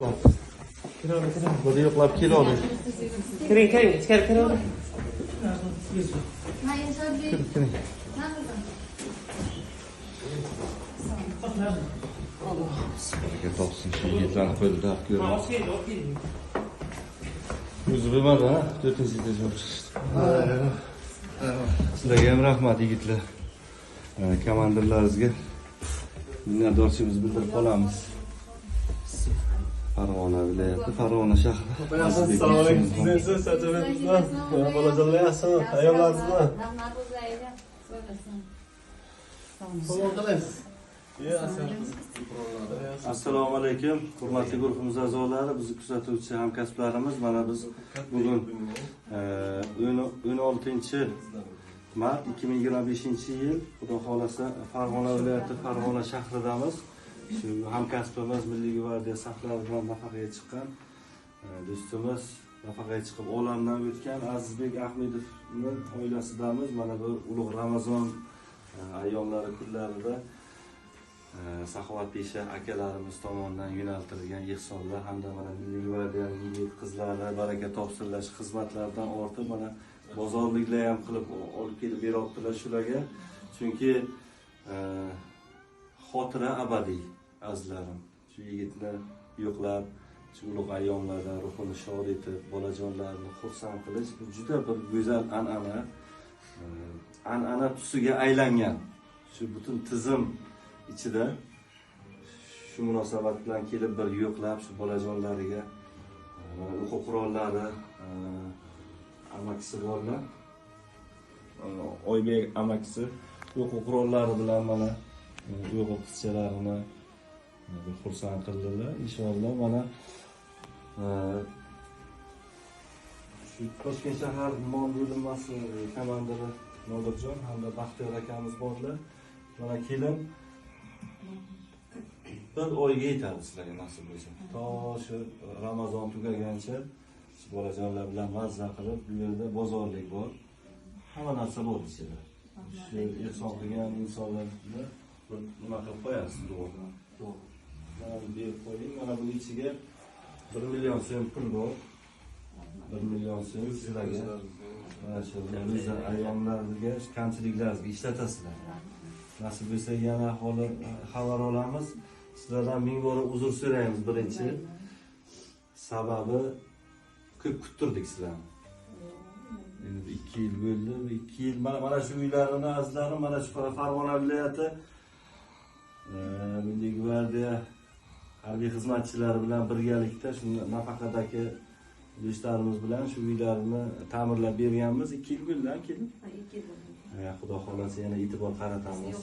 Bir yo'qlab keloldik. Kiring, kiring, ichkari kiring. Kiring. Baraka topsin shu yigitlarni qo'lida ko'ramiz. O'zi bilmadi, ha? 4-etajga olib chiqishdi. Sizlarga ham rahmat yigitlar. Komandirlaringizga minnatdorchiligimizni bildirib qolamiz. Farg'ona viloyati, Farg'ona shahri. Assalomu alaykum. Siz sajabetmizmi? Bolajonlar yaxshimi? Ayollaringizmi? Rahmat o'zlariga. Salom qilaysiz. Assalomu alaykum, hurmatli guruhimiz a'zolari, bizni kuzatuvchi hamkasblarimiz. Mana biz bugun 16 mart 2025-yil, Xudo xolasa Farg'ona viloyati Farg'ona shahridamiz. Shu hamkasbimiz Milliy gvardiya saflari bilan nafaqaga chiqqan do'stimiz, nafaqaga chiqib olamdan o'tgan Azizbek Ahmedovning oilasidamiz. Mana bu ulug' Ramazon ayyomlari kunlarida saxovatpesha akalarimiz tomonidan yo'naltirilgan ehsonlar hamda mana Milliy gvardiyaning yigit qizlari baraka topsinlar, xizmatlaridan ortib mana bozorliklar ham qilib olib kelib beryaptilar shularga. Chunki xotira abadiy azizlarim. Shu yigitni yo'qlab, shu ulug' ayyomlarda ruhini shod etib, bolajonlarini xursand qilish bu juda bir go'zal an'ana, an'ana tusiga aylangan. Shu butun tizim ichida shu munosabat bilan kelib bir yo'qlab shu bolajonlariga o'quv qurollari, amakisi borlar, Oybek amakisi o'quv qurollari bilan mana o'g'il qizchalarini xursand qildilar. Inshaalloh mana shu Toshkent shahar mol bo'linmasi komandiri Nodirjon hamda Baxtiyor akamiz borlar. Mana kelin bir oyga yetadi sizlarga nasib bo'lsa. To shu Ramazon tugagancha shu bolajonlar bilan mazza qilib, bu yerda bozorlik bor. Hamma narsa bor ichida. Shu ehson qilgan insonlarni bir nima qilib qo'yasiz, duo. Mana berib qo'ying. Mana buning ichiga 1 million so'm pul bor. 1 million so'm sizlarga. Mana shu ro'za ayyomlariga kamchiliklaringizga ishlatasizlar. Nasib bo'lsa yana holi xabar olamiz. Sizlardan ming bora uzr so'raymiz birinchi. Sababi ko'p kuttirdik sizlarni. Endi 2 yil bo'ldi. 2 yil mana shu uylarini azizlarim, mana shu Farg'ona viloyati Milliy gvardiya harbiy xizmatchilari bilan birgalikda shu nafaqadagi do'stlarimiz bilan shu uylarni ta'mirlab berganmiz. 2 yil bo'ldi, kelin. 2 yil bo'ldi. Xudo xolasa yana e'tibor qaratamiz.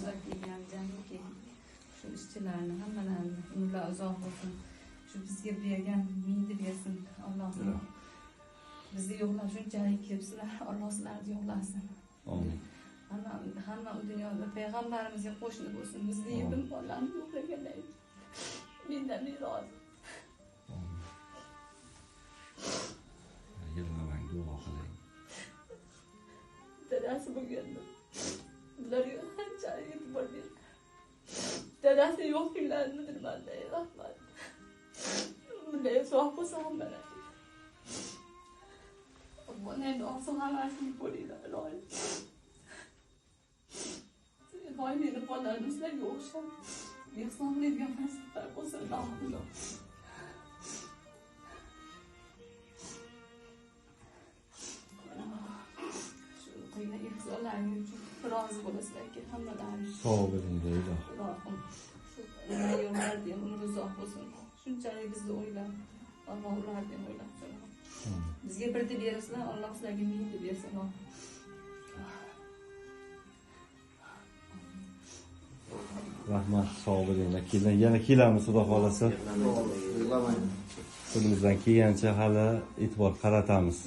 Shu ishchilarni hammalarini umrlar uzoq bo'lsin. Shu bizga bergan mingni bersin Allohim. Bizni yo'qlab shunchalik kelibsizlar, Alloh sizlarni yo'qlasin. Amin. Hamma u dunyoda payg'ambarimizga qo'shni bo'lsin. Bizni yetim bolalarni yo'qlaganlar. Mendan rozi. Yig'lamang, duo qiling. Dadasi bo'lganda ularga qanchalik e'tibor berdi. Dadasi yo'q kunlarini bilmadi, rahmat. Bunday sog' bo'lsa hammalari. Endi olsa hammasini ko'ringlar, iloyim. Iloyim meni bolalarim sizlarga o'xshab ehson qiladigan farzandlar bo'lsin, ilohim. Shu qilgan ehsonlaringiz uchun rozi bo'lasizlarki hammalaringiz. Sog' bo'linglar, ilohim. Ilohim. Shu yo'llarda ham umri uzoq bo'lsin. Shunchalik bizni o'ylab, Alloh ularni ham o'ylasin. Bizga bir deb berasizlar, Alloh sizlarga ming deb bersin. Rahmat, sog' bo'linglar. Kelin, yana kelamiz Xudo xolasa. Qo'limizdan kelgancha hali e'tibor qaratamiz.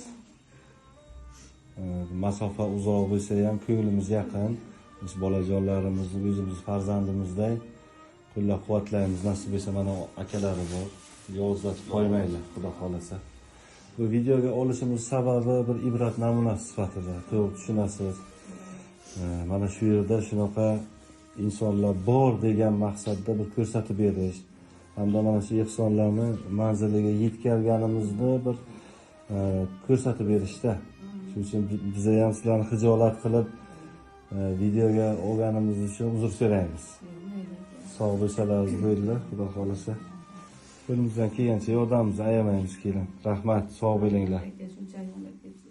Masofa uzoq bo'lsa ham ko'nglimiz yaqin. Biz bolajonlarimizni o'zimiz farzandimizday qo'llab-quvvatlaymiz. Nasib bo'lsa mana akalari bor. Yozlatib qo'ymaylar, Xudo xolasa. Bu videoga olishimiz sababi bir ibrat namunasi sifatida to'g'ri tushunasiz. Mana shu yerda shunaqa insonlar bor degan maqsadda bir ko'rsatib berish. Hamda mana shu ehsonlarni manziliga yetkazganimizni bir ko'rsatib berishda. Shuning uchun biza ham sizlarni xijolat qilib videoga olganimiz uchun uzr so'raymiz. Sog' bo'lsalar bo'ldilar, Xudo xohlasa. Qo'limizdan kelgancha yordamimizni ayamaymiz, kelin. Rahmat, sog' bo'linglar. Aka, shunchalik umr ketsin.